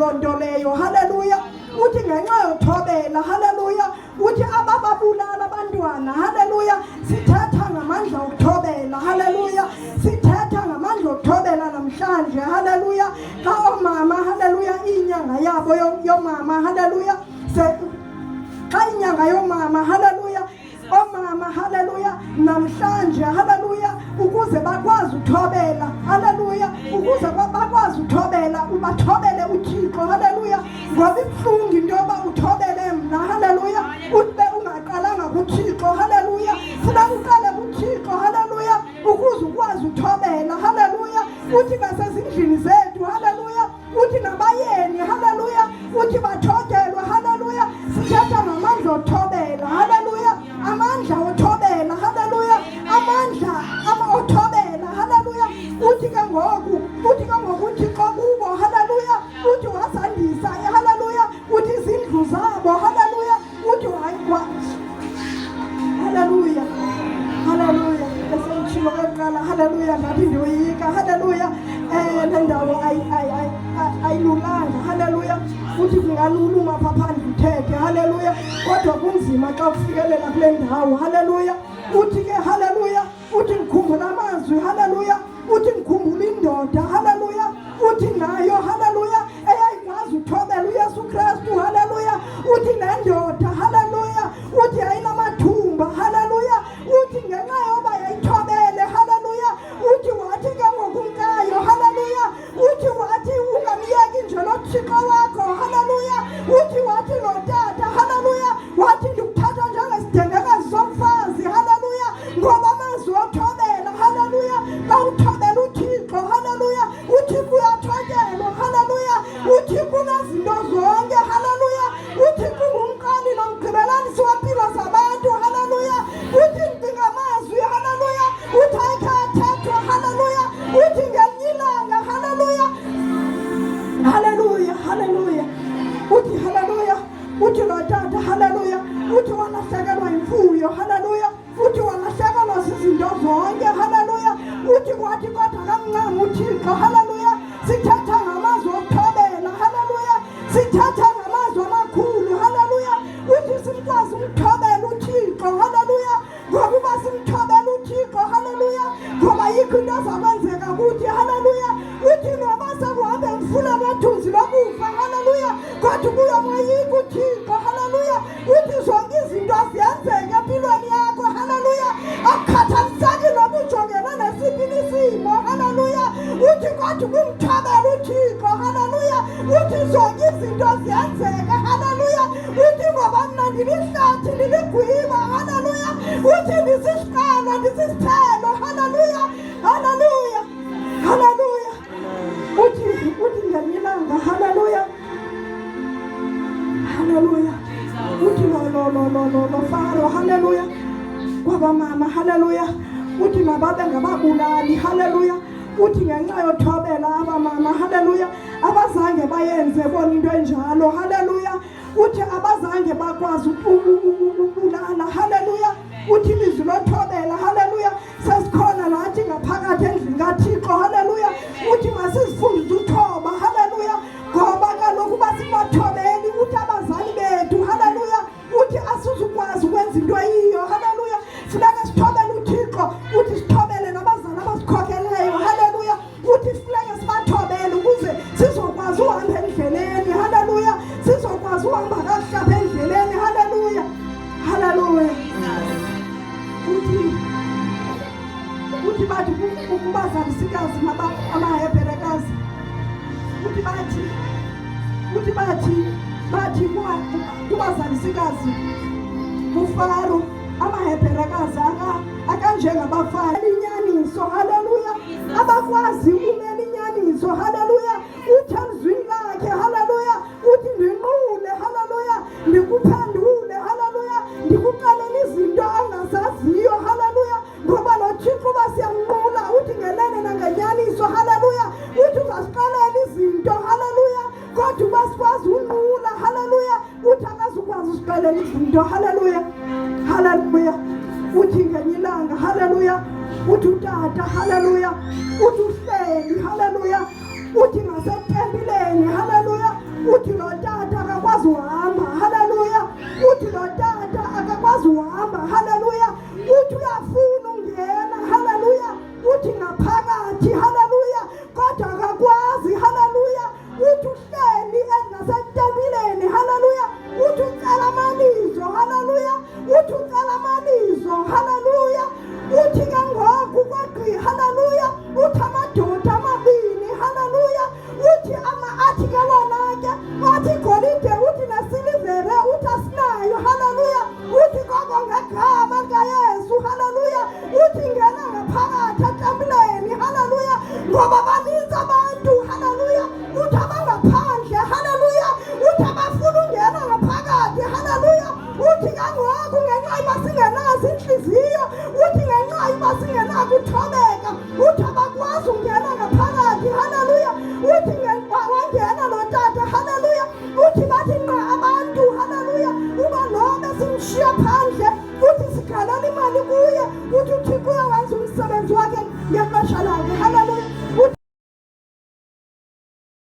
loo nto leyo. Haleluya. Uthi ngenxa yothobela, haleluya, uthi abababulala abantwana, haleluya. Sithetha ngamandla okuthobela, haleluya. Sithetha ngamandla okuthobela namhlanje, haleluya. Xa oomama, haleluya, inyanga yabo yoomama, haleluya, xa inyanga yoomama, haleluya, oomama, haleluya, namhlanje, haleluya, ukuze bakwazi uthobela, haleluya, ukuze bakwazi uthobela, ubathobele uThixo, haleluya, ngoba ibuhlungu into yoba uthobele mna, haleluya, ube ungaqalanga kuThixo, haleluya. Funeka uqale kuThixo, haleluya, ukuze ukwazi uthobela, haleluya. Uthi nasezindlini zethu, haleluya, uthi nabayeni, haleluya, uthi bathotyelwe, haleluya. Sithetha ngamandla othobela, haleluya, amandla othobela, haleluya, amandla othobela, haleluya. Uthi ke ngoku, uthi ke ngoku uThixo kubo, haleluya, uthi wazandisa, haleluya, uthi izindlu zabo, haleluya, uthi haleluya, haleluya. Esenditshilo okokuqala, haleluya, ndathi ndiyoyika, haleluya. Le ndawo ayilulanga, haleluya. Futhi kungalula uma apha phandle uthethe, haleluya, kodwa kunzima xa kufikelela kule ndawo, haleluya. Uthi ke, haleluya, uthi ngikhumbula amazwi, haleluya, uthi ngikhumbula indoda, haleluya, uthi nayo, haleluya, eyayikwazi uthobela uYesu Kristu, haleluya. Uthi le ndoda, haleluya, uthi yayinamathumba, haleluya, uthi ngenxa yoba yayithobele, haleluya, uthi wathi ke ngokumkayo, haleluya, uthi wathi ungamyeki nje lo Thixo wakho, haleluya, uthi wathi lo tata, haleluya, wathi ndikuthatha njengesidengekazi somfazi, haleluya, ngoba amazwi othobela, haleluya, xa uthobela uThixo, haleluya, uThixo uyathotyelwa, haleluya, uThixo unezinto zonke, haleluya, uThixo ungumqali nomgqibelanisi wempilo zabantu, haleluya. Uthi ndicinga amazwi, haleluya, uthi ayikhe athethwa, haleluya, uthi ngelinye ilanga, haleluya, haleluya, haleluya, uthi haleluya, uthi lo tata, haleluya, uthi walahlekelwa yimfuyo, haleluya, uthi walahlekelwa zizinto zonke, haleluya, uthi kwathi kodwa kamncama uThixo, haleluya. Sithetha ngamazwi okuthobela, haleluya, sithetha ngamazwi amakhulu, haleluya. Uthi simkwazi umthobela uThixo, haleluya, ngokuba simthobela uThixo, haleluya, ngoba yikho into ezakwenzeka kuthi, haleluya. Uthi noba sekuhambe emfuleni wethunzi lokufa, haleluya, kodwa ubuyomoyika uThixo, haleluya. Uthi zonke izinto ziyenzeka empilweni yakho, haleluya, akukhathaliseki noba ujongene nesiphi isimo, haleluya. Uthi kodwa ubumthobela uThixo, haleluya, uthi zonke izinto ziyenzeka, haleluya. Uthi ngoba mna ndilihlathi, ndiligwiba, haleluya, uthi ndisisiqalo, ndisisithelo, haleluya, haleluya, haleluya. Uthi ngelinye ilanga, haleluya, haleluya, uthi lo Faro, haleluya, kwabamama, haleluya, uthi mababe ngababulali, haleluya. Uthi ngenxa yothobela abamama, haleluya, abazange bayenze bona into enjalo, haleluya. Uthi abazange bakwazi ukubulala, haleluya. Uthi ilizwi lothobela, haleluya, sesikhona nathi ngaphakathi endlini kaThixo, haleluya. Uthi masizifundise uthoba, haleluya, ngoba kaloku uba singathobeli, uthi abazali bethu, haleluya, uthi asizukwazi ukwenza into eyiyo, haleluya. Funeka sithobele uThixo, uthi sithobele nabazali abasikhokeleyo, haleluya. Uthi funeka sibathobele ukuze sizokwazi uhamba endleleni, haleluya, sizokwazi uhamba kakuhle apha endleleni, haleluya, haleluya. Uthi bathi kubazalisikazi amaHebherekazi, uthi bathi, uthi bathi, bathi kubazalisikazi kuFaro, amaHebherekazi akanjengabafana inyaniso, haleluya, abakwazi umela inyaniso, haleluya. Uthi emzwini lakhe, haleluya, uthi ndinqule, haleluya, ndikuphendule, haleluya, ndikuxelele izinto ongazaziyo, haleluya, ngoba lo Thixo uba siyamnqula, uthi ngenene nangenyaniso, haleluya, uthi uzasixelela izinto, haleluya, kodwa uba sikwazi unqula, haleluya, uthi akazukwazi usixelela izinto, haleluya, haleluya. Uthi ngenye ilanga, haleluya, uthi utata, haleluya, uthi uhleli, haleluya, uthi ngasetempileni, haleluya, Uthi lo.